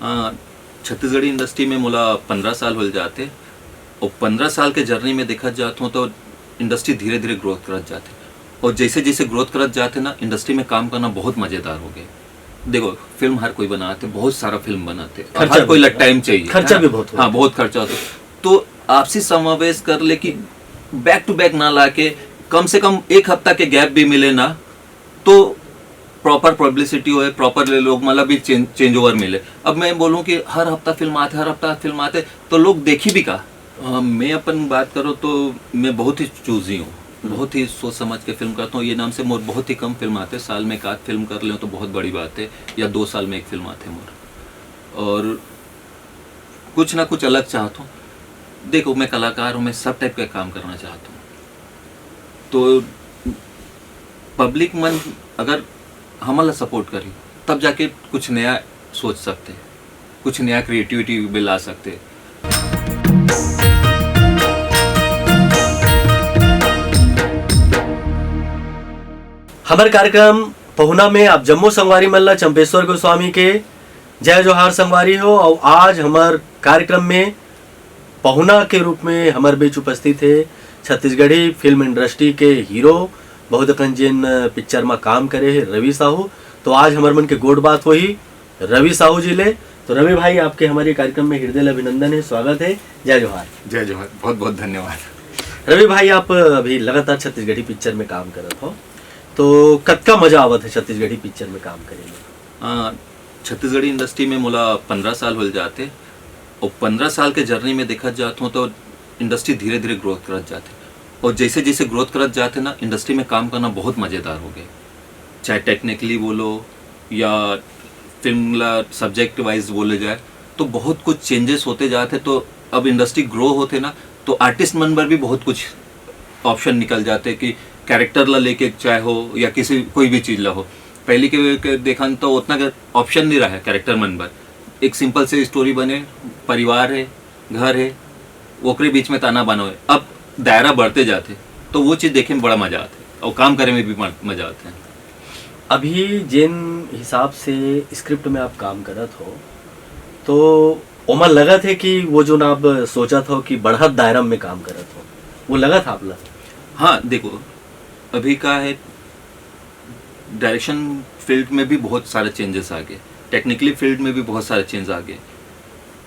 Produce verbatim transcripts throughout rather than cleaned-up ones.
हाँ, छत्तीसगढ़ी इंडस्ट्री में मोला पंद्रह साल होल जाते, और पंद्रह साल के जर्नी में देखत जात हूँ तो इंडस्ट्री धीरे धीरे ग्रोथ करत जाते, और जैसे जैसे ग्रोथ करत जाते ना, इंडस्ट्री में काम करना बहुत मज़ेदार हो गया। देखो, फिल्म हर कोई बनाते, बहुत सारा फिल्म बनाते, और खर्चा हर कोई भी ला होता है। टाइम चाहिए, खर्चा है ना? भी बहुत होता हाँ, है। बहुत खर्चा होता है। तो आपसी समावेश कर ले कि बैक टू बैक ना ला के, कम से कम एक हफ्ता के गैप भी मिले ना, तो प्रॉपर पब्लिसिटी होए, प्रॉपर ले लोग मतलब भी चेंज चेंज ओवर मिले। अब मैं बोलूँ कि हर हफ्ता फिल्म आते, हर हफ्ता फिल्म आते, तो लोग देखी भी का? अ, मैं अपन बात करूँ तो मैं बहुत ही चूजी हूँ, बहुत ही सोच समझ के फिल्म करता हूँ। ये नाम से मोर बहुत ही कम फिल्म आते, साल में एक आध फिल्म कर लें तो बहुत बड़ी बात है, या दो साल में एक फिल्म आते मोर। और कुछ ना कुछ अलग चाहता हूँ। देखो, मैं कलाकार हूँ, मैं सब टाइप का काम करना चाहता हूँ। तो पब्लिक मन अगर हमन ला सपोर्ट करी, तब जाके कुछ नया सोच सकते हैं, कुछ नया क्रिएटिविटी भी ला सकते हैं। हमर कार्यक्रम पहुना में आप जम्मो संगवारी मन ला चंपेश्वर गोस्वामी के जय जोहार संगवारी हो। और आज हमर कार्यक्रम में पहुना के रूप में हमर बीच उपस्थित हे छत्तीसगढ़ी फिल्म इंडस्ट्री के हीरो, बहुत अकन जेन पिक्चर में काम करे हे, रवि साहू। तो आज हमर मन के गोठ बात होही रवि साहू जी ले। तो रवि भाई, आपके हमारे कार्यक्रम में हृदय ले अभिनंदन है, स्वागत है, जय जोहार। जय जोहार, बहुत बहुत धन्यवाद। रवि भाई, आप अभी लगातार छत्तीसगढ़ी पिक्चर में काम करत हो, तो कतका मजा आवत है छत्तीसगढ़ी पिक्चर में काम करे में? हाँ, छत्तीसगढ़ी इंडस्ट्री में मोला पंद्रह साल होल जाते, और पंद्रह साल के जर्नी में देखत जात हूँ तो इंडस्ट्री धीरे धीरे ग्रोथ करत जाते, और जैसे जैसे ग्रोथ करत जाते ना, इंडस्ट्री में काम करना बहुत मज़ेदार हो गया। चाहे टेक्निकली बोलो या फिल्म ला सब्जेक्ट वाइज बोले जाए, तो बहुत कुछ चेंजेस होते जाते। तो अब इंडस्ट्री ग्रो होते ना, तो आर्टिस्ट मन बर भी बहुत कुछ ऑप्शन निकल जाते कि कैरेक्टर ला लेके चाहे हो या किसी कोई भी चीज़ ला हो। पहले के, के देखन तो उतना ऑप्शन नहीं रहा है कैरेक्टर मन बर। एक सिंपल से स्टोरी बने, परिवार है, घर है, ओकरे बीच में ताना बाना होए। अब दायरा बढ़ते जाते, तो वो चीज़ देखे में बड़ा मज़ा आते और काम करे में भी म-, मज़ा आते हैं। अभी जिन हिसाब से स्क्रिप्ट में आप काम करत हो, तो ओमा लगत है कि वो जो ना आप सोचत हो कि बढ़त दायरा में काम करत हो, वो लगत है आप ला? हाँ, देखो, अभी का है, डायरेक्शन फील्ड में भी बहुत सारे चेंजेस आ गए, टेक्निकली फील्ड में भी बहुत सारे चेंज आ गए।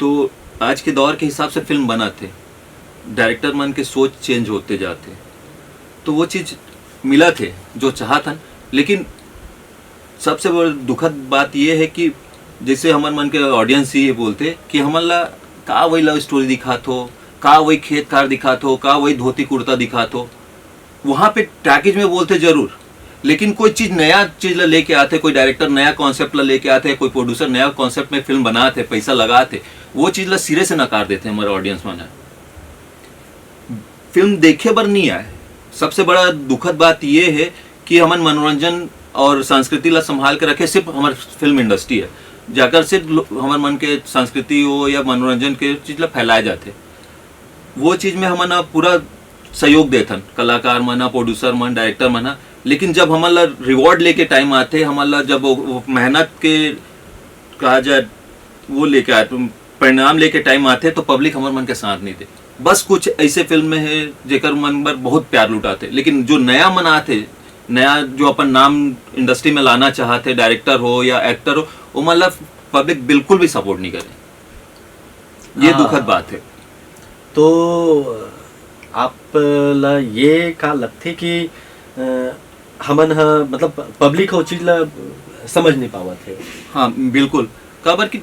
तो आज के दौर के हिसाब से फिल्म बनाते, डायरेक्टर मन के सोच चेंज होते जाते, तो वो चीज़ मिला थे जो चाहा था। लेकिन सबसे बड़ दुखद बात ये है कि जैसे हमर मन के ऑडियंस ये बोलते कि हमन ला का वही लव स्टोरी दिखात हो, का वही खेत खार दिखात हो, का वही धोती कुर्ता दिखात हो। वहाँ पे टॉकीज में बोलते जरूर, लेकिन कोई चीज़ नया चीज़ ला लेके आते, कोई डायरेक्टर नया कॉन्सेप्ट ला लेके आते, कोई प्रोड्यूसर नया कॉन्सेप्ट में फिल्म बनाते, पैसा लगाते, वो चीज़ ला सिरे से नकार देते हमारे ऑडियंस मन। फिल्म देखे बर नहीं आए। सबसे बड़ा दुखद बात ये है कि हमन मनोरंजन और संस्कृति ला संभाल के रखे सिर्फ हमारे फिल्म इंडस्ट्री है, जाकर सिर्फ लो-, हमारे मन के संस्कृति हो या मनोरंजन के चीज़ ला फैलाए जाते। वो चीज़ में हमन ह पूरा सहयोग देथन, कलाकार मन ह, प्रोड्यूसर मन, डायरेक्टर मन ह। लेकिन जब हमन ला रिवॉर्ड लेके टाइम आथे, हमन ला जब वो, वो मेहनत के, कहा जाए, वो लेके आए, परिणाम लेके टाइम आथे, तो पब्लिक हमर मन के साथ नहीं दे। बस कुछ ऐसे फिल्म में है जेकर मन बर बहुत प्यार लुटाथे, लेकिन जो नया मन आथे, नया जो अपन नाम इंडस्ट्री में लाना चाहथे, डायरेक्टर हो या एक्टर हो, वो मतलब पब्लिक बिल्कुल भी सपोर्ट नहीं करे। ये हाँ। दुखद बात है। तो आप ला ये का लगथे कि, अ, हमन ह, मतलब, पब्लिक ह ओ चीज ला समझ नहीं पावत है? हाँ, बिल्कुल। काबर कि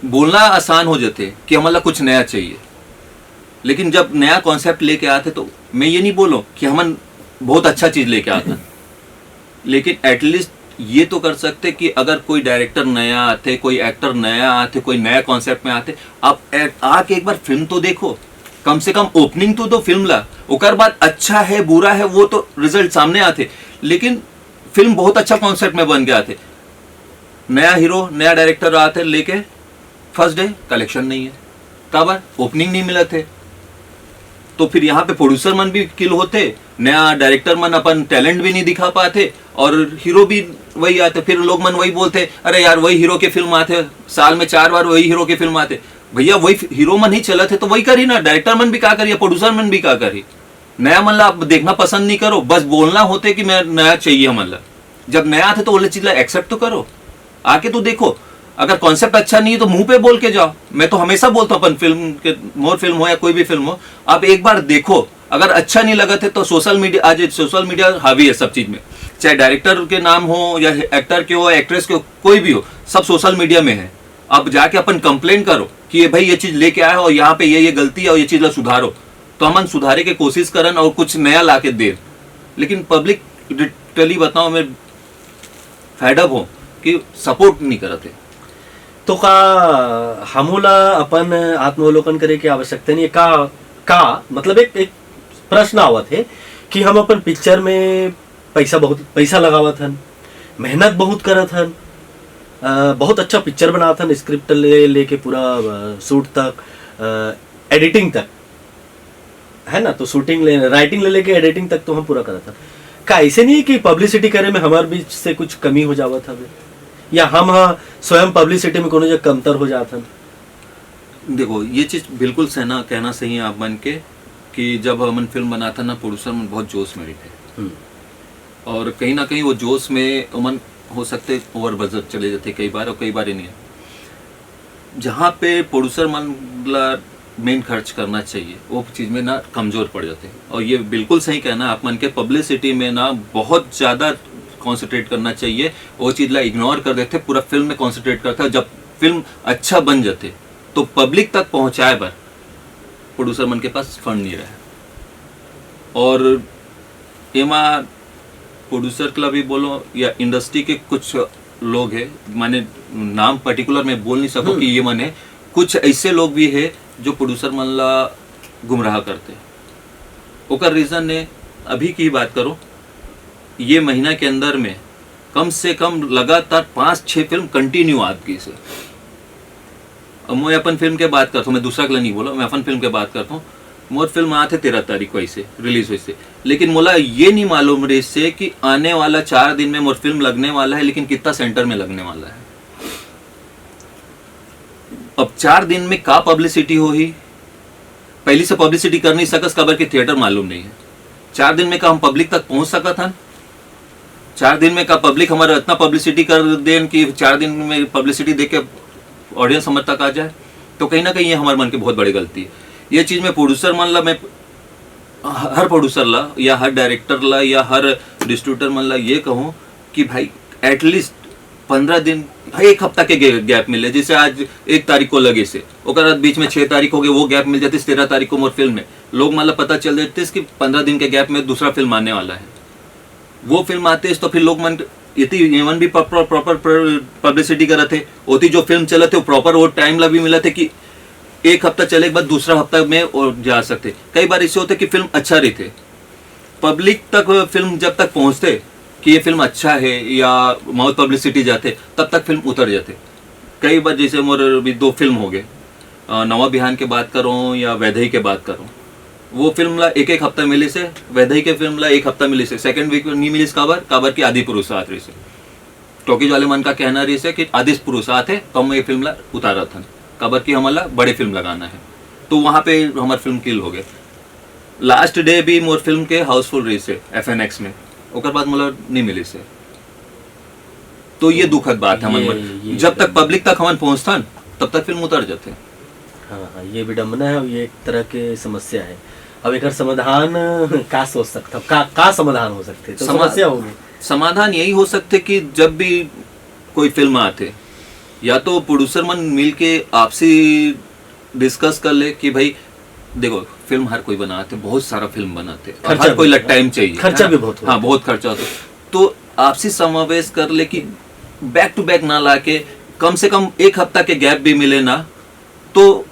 बोलना आसान हो जाथे कि हमन ला कुछ नया चाहिए, लेकिन जब नया कॉन्सेप्ट लेके आथे तो मैं ये नहीं बोलूँ कि हमन बहुत अच्छा चीज लेके आथन, लेकिन एटलीस्ट ये तो कर सकते कि अगर कोई डायरेक्टर नया आथे, कोई एक्टर नया आथे, कोई नया कॉन्सेप्ट में आथे, आप ए-, आके एक बार फिल्म तो देखो, कम से कम ओपनिंग तो दो फिल्म ला। ओकर बाद अच्छा है, बुरा है, वो तो रिजल्ट सामने आथे, लेकिन फिल्म बहुत अच्छा कॉन्सेप्ट में बन के आथे। नया हीरो, नया डायरेक्टर आथे लेके, फर्स्ट डे कलेक्शन नहीं है, काबर? ओपनिंग नहीं मिलत है। तो फिर यहाँ पे प्रोड्यूसर मन भी किल होते, नया डायरेक्टर मन अपन टैलेंट भी नहीं दिखा पाते, और हीरो भी वही आते, फिर लोग मन वही बोलते, "अरे यार, वही हीरो के फिल्म आते, साल में चार बार वही हीरो के फिल्म आते।" भैया, वही हीरो मन ही चलत हे तो वही करी ना, डायरेक्टर मन भी का करी, प्रोड्यूसर मन भी का करी? नया मन ला आप देखना पसंद नहीं करो, बस बोलना होते कि मैं नया चाहिए मन ला। जब नया आते तो वो चीज ला एक्सेप्ट तो करो, आके तो देखो। अगर कॉन्सेप्ट अच्छा नहीं है तो मुंह पे बोल के जाओ। मैं तो हमेशा बोलता हूँ, अपन फिल्म के, मोर फिल्म हो या कोई भी फिल्म हो, आप एक बार देखो, अगर अच्छा नहीं लगत है तो सोशल मीडिया, आज सोशल मीडिया हावी है सब चीज में, चाहे डायरेक्टर के नाम हो या एक्टर के हो, एक्ट्रेस के हो, कोई भी हो, सब सोशल मीडिया में है। आप जाके अपन कंप्लेन करो कि ये भाई ये चीज लेके आया है और यहाँ पे ये ये गलती है और ये चीज ला सुधारो, तो हमन सुधारे के कोशिश करन और कुछ नया ला के दे। लेकिन पब्लिक, लिटरली बताओ, मैं फेड अप हो कि सपोर्ट नहीं करत है। तो का हमू ला अपन आत्मावलोकन करे के आवश्यकता नहीं है का? का मतलब एक एक प्रश्न आवत है कि हम अपन पिक्चर में पैसा बहुत पैसा लगावत हन, मेहनत बहुत करत हन, अ, बहुत अच्छा पिक्चर बनात हन, स्क्रिप्ट ले लेके पूरा शूट तक, एडिटिंग तक, है ना? तो शूटिंग ले, राइटिंग ले लेके एडिटिंग तक तो हम पूरा करत हन। का ऐसे नहीं है कि पब्लिसिटी करे में हमार बीच से कुछ कमी हो जावत हवे, या हम हा स्वयं पब्लिसिटी में कोनो जगह कमतर हो जात हन? देखो, ये चीज बिल्कुल सहना, कहना सही है आप मन के कि जब हमन फिल्म बनाथन ना, प्रोड्यूसर मन बहुत जोश में रहिथे। हम्म। और कहीं ना कहीं वो जोश में उमन हो सकते ओवर बजट चले जाते कई बार, और कई बार ही नहीं है। जहाँ पे प्रोड्यूसर मन ला मेन खर्च करना चाहिए, वो चीज में ना कमजोर पड़ जाते हैं। और ये बिल्कुल सही कहना आप मन के, पब्लिसिटी में ना बहुत ज्यादा कॉन्सेंट्रेट करना चाहिए, वो चीज ला इग्नोर कर देते, पूरा फिल्म में कॉन्सेंट्रेट करता है। जब फिल्म अच्छा बन जाते तो पब्लिक तक पहुंचाए बर प्रोड्यूसर मन के पास फंड नहीं रहे। और एमा प्रोड्यूसर ला भी बोलो या इंडस्ट्री के कुछ लोग है, माने नाम पर्टिकुलर मैं बोल नहीं सकूं हम्म। कि ये मन है, कुछ ऐसे लोग भी है जो प्रोड्यूसर मन ला गुमराह करते। ओकर रीजन है, अभी की बात करो, ये महीना के अंदर में कम से कम लगातार पांच छह फिल्म कंटिन्यू आत गई से। अब मैं अपन फिल्म के बात करता हूँ, मैं दूसरा के लिए नहीं बोला, मैं अपन फिल्म के बात करता हूँ। मोर फिल्म आते तेरह तारीख को ऐसे रिलीज हुई से, लेकिन मोला ये नहीं मालूम रही से कि आने वाला चार दिन में मोर फिल्म लगने वाला है, लेकिन कितना सेंटर में लगने वाला है। अब चार दिन में का पब्लिसिटी होही, पहली से पब्लिसिटी कर नहीं सकस, काबर कि थिएटर मालूम नहीं है। चार दिन में का हम पब्लिक तक पहुंच सकत हन? चार दिन में का पब्लिक हमारा इतना पब्लिसिटी कर देन कि चार दिन में पब्लिसिटी देख के ऑडियंस हमारे तक आ जाए? तो कहीं ना कहीं ये हमारे मन की बहुत बड़ी गलती है। ये चीज मैं प्रोड्यूसर मन ला, मैं हर प्रोड्यूसर ला या हर डायरेक्टर ला या हर डिस्ट्रीब्यूटर मन ला ये कहूँ कि भाई, एटलीस्ट पंद्रह दिन, एक हफ्ता के गैप मिले। जैसे आज एक तारीख को लगे से, ओकर बाद बीच में छह तारीख हो गए, वो गैप मिल जाती तेरह तारीख को मोर फिल्म में, लोग मन ला पता चल देते कि पंद्रह दिन के गैप में दूसरा फिल्म आने वाला है। वो फिल्म आते तो फिर लोग मन इतनी एमन भी प्रॉपर पब्लिसिटी करत है, ओती जो फिल्म चलत है प्रॉपर वो टाइम ला भी मिलत है कि एक हफ्ता चले के बाद दूसरा हफ्ता में और जा सकते। कई बार ऐसे होते कि फिल्म अच्छा रहते, पब्लिक तक फिल्म जब तक पहुंचते कि ये फिल्म अच्छा है या माउथ पब्लिसिटी जाते, तब तक फिल्म उतर जाते। कई बार जैसे मोर अभी दो फिल्म हो गए, अ, नवा बिहान के बात करो या वैदेही के बात करो, वो फिल्म ला एक एक हफ्ता मिली से, वैदेही के फिल्म ला एक हफ्ता मिली से, सेकंड वीक नहीं मिली से। काबर? काबर कि आदि पुरुष आत रही से। टॉकीज वाले मन का कहना रही से कि आदि पुरुष आत है तो हम ये फिल्म ला उतारत हन, काबर कि हमला बड़े फिल्म लगाना है। तो वहाँ पे हमार फिल्म किल हो गए। लास्ट डे भी मोर फिल्म के हाउसफुल रही से एफ एन एक्स में, ओकर बाद मोला नहीं मिली से। तो ये दुखद बात है हमन ये- मन। ये जब तक दुखद पब्लिक तक हमन पहुंचथन, तब तक फिल्म उतर जाते। हाँ हाँ, ये विडम्बना है और ये एक तरह के समस्या है। अब एकर समाधान का सोच सकता, का का समाधान हो सकते? तो समा- समस्या होगी। समाधान यही हो सकते कि जब भी कोई फिल्म आते, या तो प्रोड्यूसर मन मिल के आपसी डिस्कस कर ले कि भाई देखो, फिल्म हर कोई बनाते, बहुत सारा फिल्म बनाते, और खर्चा हर कोई भी ला होता है। टाइम चाहिए, खर्चा है भी ना? बहुत होता हाँ, है। बहुत खर्चा होता है। तो आपसी समावेश कर ले कि बैक टू बैक ना ला के कम से कम एक हफ्ता के गैप भी मिले ना, तो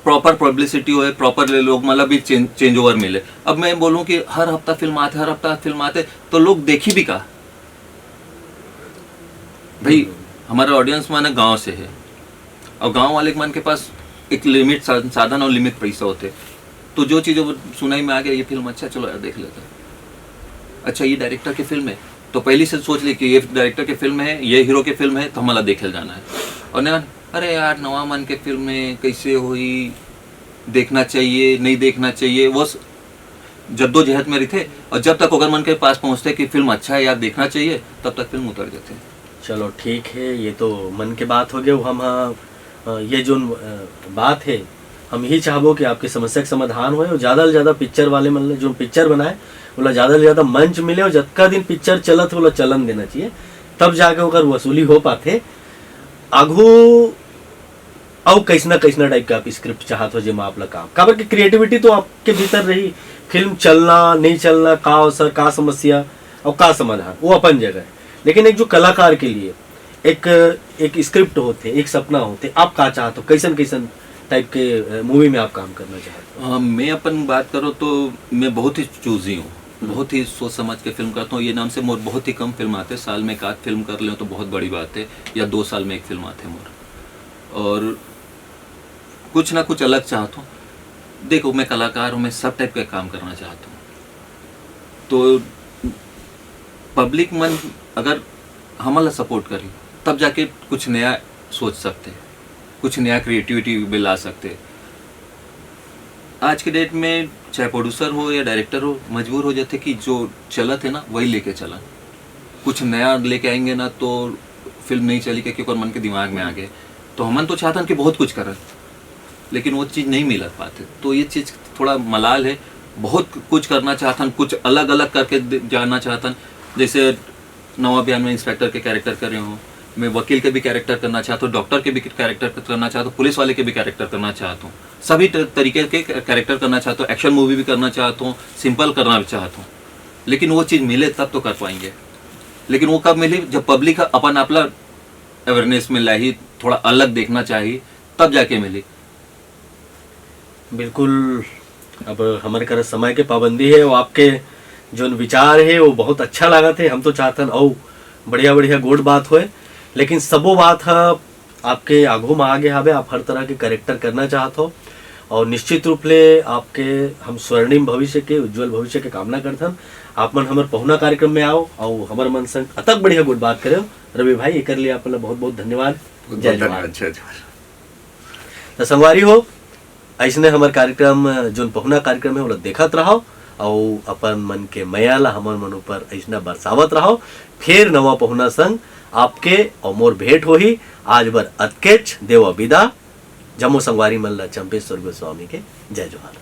प्रॉपर पब्लिसिटी होए, प्रॉपर लोग मतलब भी चेंज ओवर मिले। अब मैं बोलूँ कि हर हफ्ता फिल्म आते, हर हफ्ता फिल्म आते, तो लोग देखी भी का? भाई, हमारा ऑडियंस माने गांव से है, और गांव वाले मन के पास एक लिमिट सा-, साधन और लिमिट पैसा होते, तो जो चीज़ वो सुनाई में आ गया, ये फिल्म अच्छा, चलो यार देख लेते हैं, अच्छा ये डायरेक्टर की फिल्म है, तो पहली से सोच ले कि ये डायरेक्टर के फिल्म है, ये हीरो के फिल्म है, तो हमला देखे जाना है। और नहीं, अरे यार, नवा मन के फिल्म में कैसे होई, देखना चाहिए, नहीं देखना चाहिए, वो स- जद्दोजहद में रहिथे। और जब तक ओकर मन के पास पहुंचथे कि फिल्म अच्छा है यार, देखना चाहिए, तब तक फिल्म उतर जाथे। चलो ठीक है, ये तो मन के बात हो गया। हम हाँ, अ, ये जो अ, बात है, हम यही चाहबो कि आपके समस्या के समाधान होए और ज़्यादा से ज़्यादा पिक्चर वाले मन ल जो पिक्चर बनाए, ओला ज़्यादा से ज़्यादा मंच मिले और जतका दिन पिक्चर चलत हो, ओला चलन देना चाहिए, तब जाके ओकर वसूली हो पाथे। आघू अउ कैसना कैसना टाइप के आप स्क्रिप्ट चाहत हो जेमा आप ला काम, काबर कि क्रिएटिविटी तो आपके भीतर रही। फिल्म चलना नहीं चलना, का अवसर, का समस्या और का समाधान, वो अपन जगह है। लेकिन एक जो कलाकार के लिए एक एक स्क्रिप्ट होथे, एक सपना होथे, आप का चाहत हो, कैसन कैसन टाइप के मूवी में आप काम करना चाहत हो? अ, मैं अपन बात करूँ तो मैं बहुत ही चूजी हूँ, बहुत ही सोच समझ के फिल्म करता हूँ। ये नाम से मोर बहुत ही कम फिल्म आते, साल में एक आध फिल्म कर लें तो बहुत बड़ी बात है, या दो साल में एक फिल्म आते मोर। और कुछ ना कुछ अलग चाहता हूँ। देखो, मैं कलाकार हूँ, मैं सब टाइप का काम करना चाहता हूँ। तो पब्लिक मन अगर हमन ला सपोर्ट करी, तब जाके कुछ नया सोच सकते हैं, कुछ नया क्रिएटिविटी भी ला सकते हैं। आज के डेट में चाहे प्रोड्यूसर हो या डायरेक्टर हो, मजबूर हो जाते कि जो चलत है ना, वही लेके चलन। कुछ नया लेके आएंगे ना, तो फिल्म नहीं चली, क्योंकि ओकर मन के दिमाग में आ गए। तो हमन तो चाहतन कि बहुत कुछ करन, लेकिन वो चीज़ नहीं मिलत पाते। तो ये चीज़ थोड़ा मलाल है। बहुत कुछ करना चाहतन, कुछ अलग अलग करके दे- जाना चाहतन। जैसे नवा बयान में इंस्पेक्टर के कैरेक्टर कर रहे हो, मैं वकील के भी कैरेक्टर करना चाहता हूँ, डॉक्टर के भी कैरेक्टर करना चाहता हूँ, पुलिस वाले के भी कैरेक्टर करना चाहता हूँ, सभी त- तरीके के कैरेक्टर करना चाहता हूँ, एक्शन मूवी भी करना चाहता हूँ, सिंपल करना भी चाहता हूँ। लेकिन वो चीज़ मिले तब तो कर पाएंगे। लेकिन वो कब मिली? जब पब्लिक अपन आपला अवेयरनेस में लाही, थोड़ा अलग देखना चाहिए, तब जाके मिली। बिल्कुल। अब हमारे करा समय के पाबंदी है, वो आपके जोन विचार है वो बहुत अच्छा लागत है। हम तो चाहतन अउ बढ़िया बढ़िया गोठ बात होए, लेकिन सबो बात ह आपके आघू में आगे हावे। आप हर तरह के कैरेक्टर करना चाहत हो और निश्चित रूप ले आपके हम स्वर्णिम भविष्य के, उज्जवल भविष्य के कामना करथन। आप मन हमर पहुना कार्यक्रम में आओ और हमर मन संग अतक बढ़िया गोठ बात करे। रवि भाई, एकर लिए आप मन ला बहुत बहुत धन्यवाद। बहुत जय बहुत जोहार। धन्यवाद। जय जोहार। तो संगवारी हो, ऐसने हमर कार्यक्रम, जोन पहुना कार्यक्रम है, ओला देखत रहो और अपन मन के मया ला हमर मन ऊपर ऐसना बरसावत रहो। फिर नवा पहुना संग आपके और मोर भेंट होही। आज बर अतकेच, देवा विदा। जम्मो संगवारी मन ला चंपेश्वर गोस्वामी के जय जोहार।